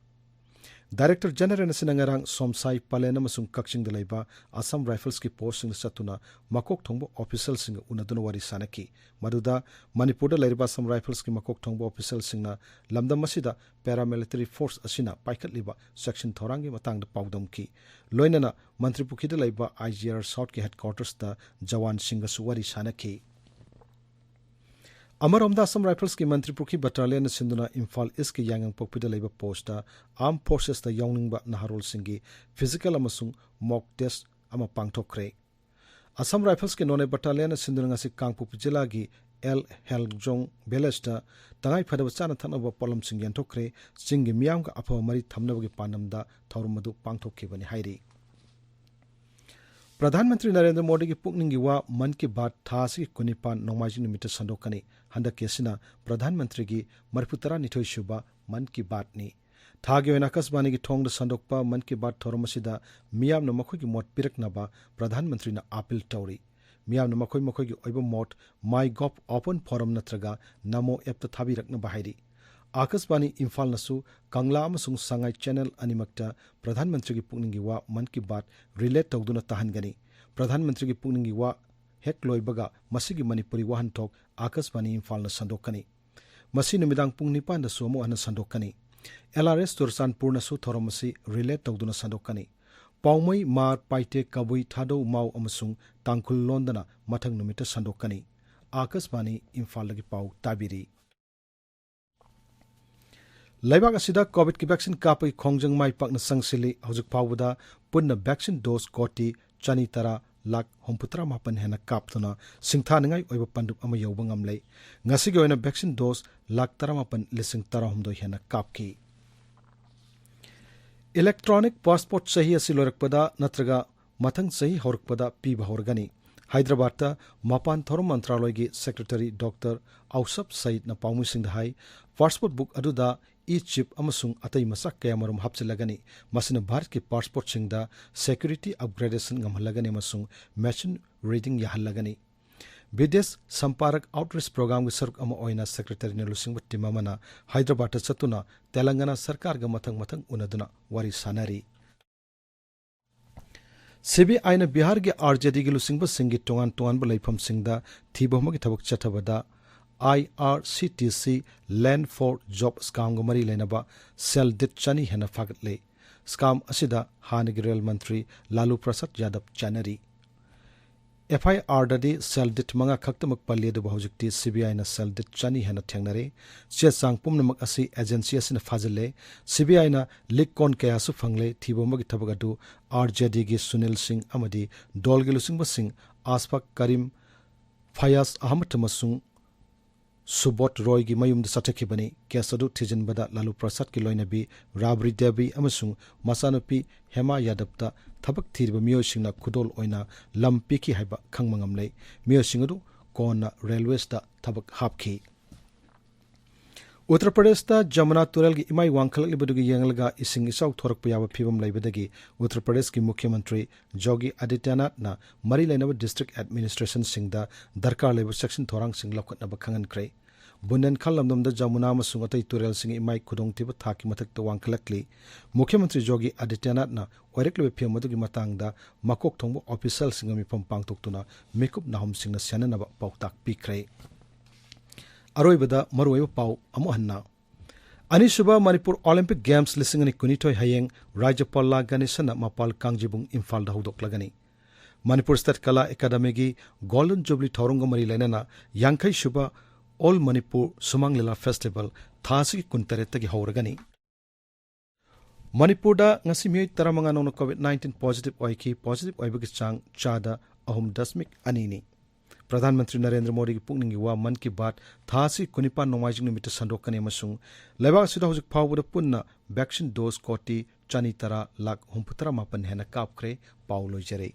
ꯗꯥꯏꯔꯦꯛꯇꯔ ꯖꯦꯅꯔꯦꯜ ꯑꯁꯤꯅ ꯉꯔꯥꯡ ꯁꯣꯝꯁꯥꯏ, ꯄꯂꯦꯟ ꯑꯃꯁꯨꯡ ꯀꯛꯆꯤꯡꯗ ꯂꯩꯕ ꯑꯁꯥꯝ ꯔꯥꯏꯐꯜꯁꯀꯤ ꯄꯣꯁꯁꯤꯡꯗ ꯆꯠꯇꯨꯅ ꯃꯀꯣꯛ ꯊꯣꯡꯕ ꯑꯣꯐꯤꯁꯤꯌꯦꯜꯁꯤꯡꯒ ꯎꯅꯗꯨꯅ ꯋꯥꯔꯤ ꯁꯥꯅꯈꯤ꯫ ꯃꯗꯨꯗ ꯃꯅꯤꯄꯨꯔꯗ ꯂꯩꯔꯤꯕ ꯑꯁꯥꯝ ꯔꯥꯏꯐꯜꯁꯀꯤ ꯃꯀꯣꯛ ꯊꯣꯡꯕ ꯑꯣꯐꯤꯁꯤꯌꯦꯜꯁꯤꯡꯅ ꯂꯝꯗꯝ ꯑꯁꯤꯗ ꯄꯦꯔꯥꯃꯤꯂꯤꯇꯔꯤ ꯐꯣꯔꯁ ꯑꯁꯤꯅ ꯄꯥꯏꯈꯠꯂꯤꯕ ꯁꯦꯛꯁꯟ ꯊꯧꯔꯥꯡꯒꯤ ꯃꯇꯥꯡꯗ ꯄꯥꯎꯗꯝꯈꯤ꯫ ꯂꯣꯏꯅꯅ ꯃꯟꯇ꯭ꯔꯤꯄꯨꯈ꯭ꯔꯤꯗ ꯂꯩꯕ ꯑꯥꯏ ꯖꯤ ꯑꯥꯔ ꯁꯥꯎꯠꯀꯤ ꯍꯦꯗꯀ꯭ꯋꯥꯔꯇꯔꯁꯇ ꯖꯋꯥꯟꯁꯤꯡꯒꯁꯨ ꯋꯥꯔꯤ ꯁꯥꯅꯈꯤ꯫ ꯑꯃꯔꯣꯝꯗ ꯑꯁꯥꯝ ꯔꯥꯏꯐꯜꯁꯀꯤ ꯃꯟꯇ꯭ꯔꯤꯄꯨꯈ꯭ꯔꯤ ꯕꯠꯇꯥꯂꯤꯌꯟꯅ ꯁꯤꯟꯗꯨꯅ ꯏꯝꯐꯥꯜ ꯏꯁꯀꯤ ꯌꯥꯡꯌꯪꯄꯣꯛꯄꯤꯗ ꯂꯩꯕ ꯄꯣꯁꯇ ꯑꯥꯔꯝ ꯐꯣꯔꯁꯦꯁꯇ ꯌꯥꯎꯅꯤꯡꯕ ꯅꯍꯥꯔꯣꯜꯁꯤꯡꯒꯤ ꯐꯤꯖꯤꯀꯦꯜ ꯑꯃꯁꯨꯡ ꯃꯣꯛ ꯇꯦꯁ ꯑꯃ ꯄꯥꯡꯊꯣꯛꯈ꯭ꯔꯦ꯫ ꯑꯁꯥꯝ ꯔꯥꯏꯐꯜꯁꯀꯤ ꯅꯣꯅꯦ ꯕꯠꯇꯥꯂꯤꯌꯟꯅ ꯁꯤꯟꯗꯨꯅ ꯉꯁꯤ ꯀꯥꯡꯄꯣꯛꯄꯤ ꯖꯤꯂꯥꯒꯤ ꯑꯦꯜ ꯍꯦꯜꯖꯣꯡ ꯚꯤꯂꯦꯖꯇ ꯇꯉꯥꯏ ꯐꯗꯕ ꯆꯥꯅ ꯊꯛꯅꯕ ꯄꯣꯠꯂꯝꯁꯤꯡ ꯌꯦꯟꯊꯣꯛꯈ꯭ꯔꯦ꯫ ꯆꯤꯡꯒꯤ ꯃꯤꯌꯥꯝꯒ ꯑꯐꯕ ꯃꯔꯤ ꯊꯝꯅꯕꯒꯤ ꯄꯥꯟꯗꯝꯗ ꯊꯧꯔꯝ ꯑꯗꯨ ꯄꯥꯡꯊꯣꯛꯈꯤꯕꯅꯤ ꯍꯥꯏꯔꯤ꯫ ꯄ꯭ꯔꯙꯥꯟ ꯃꯟꯇ꯭ꯔꯤ ꯅꯔꯦꯟꯗ꯭ꯔ ꯃꯣꯗꯤꯒꯤ ꯄꯨꯛꯅꯤꯡꯒꯤ ꯋꯥ ꯃꯟ ꯀꯤ ꯕꯥꯠ ꯊꯥ ꯑꯁꯤꯒꯤ ꯀꯨꯟꯅꯤꯄꯥꯟ ꯅꯣꯡꯃꯥꯏꯖꯤꯡ ꯅꯨꯃꯤꯠꯇ ꯁꯟꯗꯣꯛꯀꯅꯤ꯫ ꯍꯟꯗꯛꯀꯤ ꯑꯁꯤꯅ ꯄ꯭ꯔꯙꯥꯟ ꯃꯟꯇ꯭ꯔꯤꯒꯤ ꯃꯔꯤꯐꯨ ꯇꯔꯥꯅꯤꯊꯣꯏ ꯁꯨꯕ ꯃꯟ ꯀꯤ ꯕꯥꯠꯅꯤ꯫ ꯊꯥꯒꯤ ꯑꯣꯏꯅ ꯑꯀꯥꯁꯕꯥꯅꯤꯒꯤ ꯊꯣꯡꯗ ꯁꯟꯗꯣꯛꯄ ꯃꯟ ꯀꯤ ꯕꯥꯠ ꯊꯧꯔꯝ ꯑꯁꯤꯗ ꯃꯤꯌꯥꯝꯅ ꯃꯈꯣꯏꯒꯤ ꯃꯣꯠ ꯄꯤꯔꯛꯅꯕ ꯄ꯭ꯔꯙꯥꯟ ꯃꯟꯇ꯭ꯔꯤꯅ ꯑꯥꯄꯤꯜ ꯇꯧꯔꯤ꯫ ꯃꯤꯌꯥꯝꯅ ꯃꯈꯣꯏ ꯃꯈꯣꯏꯒꯤ ꯑꯣꯏꯕ ꯃꯣꯠ ꯃꯥꯏ ꯒꯣꯚ ꯑꯣꯄꯟ ꯐꯣꯔꯝ ꯅꯠꯇ꯭ꯔꯒ ꯅꯃꯣ ꯑꯦꯞꯇ ꯊꯥꯕꯤꯔꯛꯅꯕ ꯍꯥꯏꯔꯤ꯫ ꯑꯥꯀꯥꯁꯕꯥꯅꯤ ꯏꯝꯐꯥꯜꯅꯁꯨ ꯀꯪꯂꯥ ꯑꯃꯁꯨꯡ ꯁꯉꯥꯏ ꯆꯦꯅꯦꯜ ꯑꯅꯤꯃꯛꯇ ꯄ꯭ꯔꯙꯥꯟ ꯃꯟꯇ꯭ꯔꯤꯒꯤ ꯄꯨꯛꯅꯤꯡꯒꯤ ꯋꯥ ꯃꯟ ꯀꯤ ꯕꯥꯠ ꯔꯤꯂꯦ ꯇꯧꯗꯨꯅ ꯇꯥꯍꯟꯒꯅꯤ꯫ ꯄ꯭ꯔꯙꯥꯟ ꯃꯟꯇ꯭ꯔꯤꯒꯤ ꯄꯨꯛꯅꯤꯡꯒꯤ ꯋꯥ ꯍꯦꯛ ꯂꯣꯏꯕꯒ ꯃꯁꯤꯒꯤ ꯃꯅꯤꯄꯨꯔꯤ ꯋꯥꯍꯟꯊꯣꯛ ꯑꯥꯀꯥꯁꯕꯥꯅꯤ ꯏꯝꯐꯥꯜꯅ ꯁꯟꯗꯣꯛꯀꯅꯤ꯫ ꯃꯁꯤ ꯅꯨꯃꯤꯗꯥꯡ ꯄꯨꯡ ꯅꯤꯄꯥꯟꯗꯁꯨ ꯑꯃꯨꯛ ꯍꯟꯅ ꯁꯟꯗꯣꯛꯀꯅꯤ꯫ ꯑꯦꯜ ꯑꯥꯔ ꯑꯦꯁ ꯆꯨꯔꯆꯥꯟꯄꯨꯔꯅꯁꯨ ꯊꯧꯔꯝ ꯑꯁꯤ ꯔꯤꯂꯦ ꯇꯧꯗꯨꯅ ꯁꯟꯗꯣꯛꯀꯅꯤ꯫ ꯄꯥꯎꯃꯩ, ꯃꯥꯔ, ꯄꯥꯏꯇꯦ, ꯀꯕꯨꯏ, ꯊꯥꯗꯧ, ꯃꯥꯎ ꯑꯃꯁꯨꯡ ꯇꯥꯡꯈꯨꯜ ꯂꯣꯟꯗꯅ ꯃꯊꯪ ꯅꯨꯃꯤꯠꯇ ꯁꯟꯗꯣꯛꯀꯅꯤ꯫ ꯑꯥꯀꯥꯁꯕꯥꯅꯤ ꯏꯝꯐꯥꯜꯗꯒꯤ ꯄꯥꯎ ꯇꯥꯕꯤꯔꯤ꯫ ꯂꯩꯕꯥꯛ ꯑꯁꯤꯗ ꯀꯣꯚꯤꯗꯀꯤ ꯚꯦꯛꯁꯤꯟ ꯀꯥꯞꯄꯒꯤ ꯈꯣꯡꯖꯪ ꯃꯥꯏ ꯄꯥꯛꯅ ꯆꯪꯁꯤꯜꯂꯤ꯫ ꯍꯧꯖꯤꯛ ꯐꯥꯎꯕꯗ ꯄꯨꯟꯅ ꯚꯦꯛꯁꯤꯟ ꯗꯣꯁ ꯀꯣꯇꯤ ꯆꯅꯤ ꯇꯔꯥ ꯂꯥꯈ ꯍꯨꯝꯐꯨꯇꯔꯥ ꯃꯥꯄꯟ ꯍꯦꯟꯅ ꯀꯥꯞꯇꯨꯅ ꯁꯤꯡꯊꯥꯅꯤꯡꯉꯥꯏ ꯑꯣꯏꯕ ꯄꯟꯗꯨꯞ ꯑꯃ ꯌꯧꯕ ꯉꯝꯂꯦ꯫ ꯉꯁꯤꯒꯤ ꯑꯣꯏꯅ ꯚꯦꯛꯁꯤꯟ ꯗꯣꯁ ꯂꯥꯈ ꯇꯔꯥꯃꯥꯄꯟ ꯂꯤꯁꯤꯡ ꯇꯔꯥꯍꯨꯝꯗꯣꯏ ꯍꯦꯟꯅ ꯀꯥꯞꯈꯤ꯫ ꯏꯂꯦꯛꯇ꯭ꯔꯣꯅꯤꯛ ꯄꯥꯁꯄꯣꯔꯠ ꯆꯍꯤ ꯑꯁꯤ ꯂꯣꯏꯔꯛꯄꯗ ꯅꯠꯇ꯭ꯔꯒ ꯃꯊꯪ ꯆꯍꯤ ꯍꯧꯔꯛꯄꯗ ꯄꯤꯕ ꯍꯧꯔꯒꯅꯤ꯫ ꯍꯥꯏꯗ꯭ꯔꯕꯥꯗꯇ ꯃꯄꯥꯟ ꯊꯧꯔꯝ ꯃꯟꯇ꯭ꯔꯥꯂꯣꯏꯒꯤ ꯁꯦꯀ꯭ꯔꯦꯇꯔꯤ ꯗꯣꯛꯇꯔ ꯑꯧꯁꯐ ꯁꯌꯤꯗꯅ ꯄꯥꯎꯃꯤꯁꯤꯡꯗ ꯍꯥꯏ, ꯄꯥꯁꯄꯣꯔꯠ ꯕꯨꯛ ꯑꯗꯨꯗ ꯏ ꯆꯤꯞ ꯑꯃꯁꯨꯡ ꯑꯇꯩ ꯃꯆꯥꯛ ꯀꯌꯥꯃꯔꯨꯝ ꯍꯥꯞꯆꯤꯜꯂꯒꯅꯤ꯫ ꯃꯁꯤꯅ ꯚꯥꯔꯠꯀꯤ ꯄꯥꯁꯄꯣꯔꯠꯁꯤꯡꯗ ꯁꯦꯀ꯭ꯌꯨꯔꯤꯇꯤ ꯑꯞꯒ꯭ꯔꯦꯗꯦꯁꯟ ꯉꯝꯍꯜꯂꯒꯅꯤ ꯑꯃꯁꯨꯡ ꯃꯦꯁꯤꯟ ꯔꯤꯗꯤꯡ ꯌꯥꯍꯜꯂꯒꯅꯤ꯫ ꯕꯤꯗꯦꯁ ꯁꯝꯄꯥꯔꯛ ꯑꯥꯎꯠꯔꯤꯆ ꯄ꯭ꯔꯣꯒ꯭ꯔꯥꯝꯒꯤ ꯁꯔꯨꯛ ꯑꯃ ꯑꯣꯏꯅ ꯁꯦꯀ꯭ꯔꯦꯇꯔꯤꯅ ꯂꯨꯆꯤꯡꯕ ꯇꯤꯝ ꯑꯃꯅ ꯍꯥꯏꯗ꯭ꯔꯕꯥꯗꯇ ꯆꯠꯇꯨꯅ ꯇꯦꯂꯪꯒꯅꯥ ꯁꯔꯀꯥꯔꯒ ꯃꯊꯪ ꯃꯊꯪ ꯎꯅꯗꯨꯅ ꯋꯥꯔꯤ ꯁꯥꯅꯔꯤ꯫ ꯁꯤꯕꯤꯑꯥꯏꯅ ꯕꯤꯍꯥꯔꯒꯤ ꯑꯥꯔꯖꯦꯗꯤꯒꯤ ꯂꯨꯆꯤꯡꯕꯁꯤꯡꯒꯤ ꯇꯣꯉꯥꯟ ꯇꯣꯉꯥꯟꯕ ꯂꯩꯐꯝꯁꯤꯡꯗ ꯊꯤꯕ ꯍꯨꯝꯕꯒꯤ ꯊꯕꯛ ꯆꯠꯊꯕꯗ IRCTC Land for Job ꯁ꯭ꯀꯥꯝꯒ ꯃꯔꯤ ꯂꯩꯅꯕ ꯁꯦꯜ ꯗꯤꯠ ꯆꯅꯤ ꯍꯦꯟꯅ ꯐꯥꯒꯠꯂꯦ꯫ ꯁ꯭ꯀꯥꯝ ꯑꯁꯤꯗ ꯍꯥꯟꯅꯒꯤ ꯔꯦꯜ ꯃꯟꯇ꯭ꯔꯤ ꯂꯥꯂꯨ ꯄ꯭ꯔꯁꯥꯗ ꯌꯥꯗꯕ ꯆꯦꯟꯅꯔꯤ꯫ ꯑꯦꯐ ꯑꯥꯏ ꯑꯥꯔꯗꯗꯤ ꯁꯦꯜ ꯗꯤꯠ ꯃꯉꯥ ꯈꯛꯇꯃꯛ ꯄꯜꯂꯤ, ꯑꯗꯨꯕꯨ ꯍꯧꯖꯤꯛꯇꯤ ꯁꯤꯕꯤꯑꯥꯏꯅ ꯁꯦꯜ ꯗꯤꯠ ꯆꯅꯤ ꯍꯦꯟꯅ ꯊꯦꯡꯅꯔꯦ꯫ ꯆꯦ ꯆꯥꯡ ꯄꯨꯝꯅꯃꯛ ꯑꯁꯤ ꯑꯦꯖꯦꯟꯁꯤ ꯑꯁꯤꯅ ꯐꯥꯖꯤꯜꯂꯦ꯫ ꯁꯤꯕꯤꯑꯥꯏꯅ ꯂꯤꯛ ꯀꯣꯟ ꯀꯌꯥꯁꯨ ꯐꯪꯂꯦ꯫ ꯊꯤꯕ ꯍꯨꯝꯕꯒꯤ ꯊꯕꯛ ꯑꯗꯨ ꯑꯥꯔꯖꯦꯗꯤꯒꯤ ꯁꯨꯅꯤꯜ ꯁꯤꯡ ꯑꯃꯗꯤ ꯗꯣꯜꯒꯤ ꯂꯨꯆꯤꯡꯕꯁꯤꯡ ꯑꯁꯐꯥꯛ ꯀꯔꯤꯝ, ꯐꯌꯥꯖ ꯑꯍꯃꯗ ꯑꯃꯁꯨꯡ ꯁꯨꯕꯣꯙ ꯔꯣꯏꯒꯤ ꯃꯌꯨꯝꯗ ꯆꯠꯊꯈꯤꯕꯅꯤ꯫ ꯀꯦꯁ ꯑꯗꯨ ꯊꯤꯖꯤꯟꯕꯗ ꯂꯥꯂꯨ ꯄ꯭ꯔꯁꯥꯗꯀꯤ ꯂꯣꯏꯅꯕꯤ ꯔꯥꯕ꯭ꯔꯤ ꯗꯦꯕꯤ ꯑꯃꯁꯨꯡ ꯃꯆꯥꯅꯨꯄꯤ ꯍꯦꯃꯥ ꯌꯥꯗꯕꯇ ꯊꯕꯛ ꯊꯤꯔꯤꯕ ꯃꯤꯑꯣꯏꯁꯤꯡꯅ ꯈꯨꯗꯣꯜ ꯑꯣꯏꯅ ꯂꯝ ꯄꯤꯈꯤ ꯍꯥꯏꯕ ꯈꯪꯕ ꯉꯝꯂꯦ꯫ ꯃꯤꯑꯣꯏꯁꯤꯡ ꯑꯗꯨ ꯀꯣꯟꯅ ꯔꯦꯜꯋꯦꯁꯇ ꯊꯕꯛ ꯍꯥꯞꯈꯤ꯫ ꯎꯠꯇꯔ ꯄ꯭ꯔꯗꯦꯁꯇ ꯖꯃꯨꯅꯥ ꯇꯨꯔꯦꯜꯒꯤ ꯏꯃꯥꯏ ꯋꯥꯡꯈꯠꯂꯛꯂꯤꯕꯗꯨꯒꯤ ꯌꯦꯡꯂꯒ ꯏꯁꯤꯡ ꯏꯆꯥꯎ ꯊꯣꯔꯛꯄ ꯌꯥꯕ ꯐꯤꯕꯝ ꯂꯩꯕꯗꯒꯤ ꯎꯠꯇꯔ ꯄ꯭ꯔꯗꯦꯁꯀꯤ ꯃꯨꯈ꯭ꯌ ꯃꯟꯇ꯭ꯔꯤ ꯖꯣꯒꯤ ꯑꯥꯗꯤꯇ꯭ꯌꯅꯥꯊꯅ ꯃꯔꯤ ꯂꯩꯅꯕ ꯗꯤꯁꯇ꯭ꯔꯤꯛ ꯑꯦꯗꯃꯤꯅꯤꯁꯇ꯭ꯔꯦꯁꯟꯁꯤꯡꯗ ꯗꯔꯀꯥꯔ ꯂꯩꯕ ꯆꯦꯛꯁꯤꯟ ꯊꯧꯔꯥꯡꯁꯤꯡ ꯂꯧꯈꯠꯅꯕ ꯈꯪꯍꯟꯈ꯭ꯔꯦ꯫ ꯕꯨꯟꯗꯦꯟꯈꯜ ꯂꯝꯗꯝꯗ ꯖꯃꯨꯅꯥ ꯑꯃꯁꯨꯡ ꯑꯇꯩ ꯇꯨꯔꯦꯜꯁꯤꯡꯒꯤ ꯏꯃꯥꯏ ꯈꯨꯗꯣꯡꯊꯤꯕ ꯊꯥꯛꯀꯤ ꯃꯊꯛꯇ ꯋꯥꯡꯈꯠꯂꯛꯂꯤ꯫ ꯃꯨꯈ꯭ꯌ ꯃꯟꯇ꯭ꯔꯤ ꯖꯣꯒꯤ ꯑꯥꯗꯤꯇ꯭ꯌꯅꯥꯊꯅ ꯑꯣꯏꯔꯛꯂꯤꯕ ꯐꯤꯕꯝ ꯑꯗꯨꯒꯤ ꯃꯇꯥꯡꯗ ꯃꯀꯣꯛ ꯊꯣꯡꯕ ꯑꯣꯐꯤꯁꯤꯌꯦꯜꯁꯤꯡꯒ ꯃꯤꯐꯝ ꯄꯥꯡꯊꯣꯛꯇꯨꯅ ꯃꯤꯀꯨꯞ ꯅꯥꯍꯨꯝꯁꯤꯡꯅ ꯁꯦꯟꯅꯅꯕ ꯄꯥꯎꯇꯥꯛ ꯄꯤꯈ꯭ꯔꯦ꯫ ꯑꯔꯣꯏꯕꯗ ꯃꯔꯨꯑꯣꯏꯕ ꯄꯥꯎ ꯑꯃꯨꯛ ꯍꯟꯅ꯫ ꯑꯅꯤꯁꯨꯕ ꯃꯅꯤꯄꯨꯔ ꯑꯣꯂꯤꯝꯄꯤꯛ ꯒꯦꯝꯁ ꯂꯤꯁꯤꯡ ꯑꯅꯤ ꯀꯨꯟꯅꯤꯊꯣꯏ ꯍꯌꯦꯡ ꯔꯥꯖ꯭ꯌꯄꯥꯜ ꯂꯥ ꯒꯅꯦꯁꯟꯅ ꯃꯄꯥꯜ ꯀꯥꯡꯖꯤꯕꯨꯡ ꯏꯝꯐꯥꯜꯗ ꯍꯧꯗꯣꯛꯂꯒꯅꯤ꯫ ꯃꯅꯤꯄꯨꯔ ꯁ꯭ꯇꯦꯠ ꯀꯂꯥ ꯑꯦꯀꯥꯗꯃꯤꯒꯤ ꯒꯣꯜꯗꯟ ꯖꯨꯕꯤꯂꯤ ꯊꯧꯔꯝꯒ ꯃꯔꯤ ꯂꯩꯅꯅ ꯌꯥꯡꯈꯩ ꯁꯨꯕ ꯑꯣꯜ ꯃꯅꯤꯄꯨꯔ ꯁꯨꯃꯥꯡ ꯂꯤꯂꯥ ꯐꯦꯁꯇꯤꯚꯦꯜ ꯊꯥ ꯑꯁꯤꯒꯤ ꯀꯨꯟꯇꯔꯦꯠꯇꯒꯤ ꯍꯧꯔꯒꯅꯤ꯫ ꯃꯅꯤꯄꯨꯔꯗ ꯉꯁꯤ ꯃꯤꯑꯣꯏ ꯇꯔꯥꯃꯉꯥ ꯅꯧꯅ ꯀꯣꯚꯤꯗ ꯅꯥꯏꯟꯇꯤꯟ ꯄꯣꯖꯤꯇꯤꯚ ꯑꯣꯏꯈꯤ꯫ ꯄꯣꯖꯤꯇꯤꯚ ꯑꯣꯏꯕꯒꯤ ꯆꯥꯡ ꯆꯥꯗ ꯑꯍꯨꯝ ꯗꯁꯃꯤꯛ ꯑꯅꯤꯅꯤ꯫ ꯄ꯭ꯔꯙꯥꯟ ꯃꯟꯇ꯭ꯔꯤ ꯅꯔꯦꯟꯗ꯭ꯔ ꯃꯣꯗꯤꯒꯤ ꯄꯨꯛꯅꯤꯡꯒꯤ ꯋꯥ ꯃꯟ ꯀꯤ ꯕꯥꯠ ꯊꯥ ꯑꯁꯤ ꯀꯨꯟꯅꯤꯄꯥꯟ ꯅꯣꯡꯃꯥꯏꯖꯤꯡ ꯅꯨꯃꯤꯠꯇ ꯁꯟꯗꯣꯛꯀꯅꯤ ꯑꯃꯁꯨꯡ ꯂꯩꯕꯥꯛ ꯑꯁꯤꯗ ꯍꯧꯖꯤꯛ ꯐꯥꯎꯕꯗ ꯄꯨꯟꯅ ꯚꯦꯛꯁꯤꯟ ꯗꯣꯁ ꯀꯣꯇꯤ ꯆꯅꯤ ꯇꯔꯥ ꯂꯥꯈ ꯍꯨꯝꯐꯨꯇꯔꯥ ꯃꯥꯄꯟ ꯍꯦꯟꯅ ꯀꯥꯞꯈ꯭ꯔꯦ꯫ ꯄꯥꯎ ꯂꯣꯏꯖꯔꯦ꯫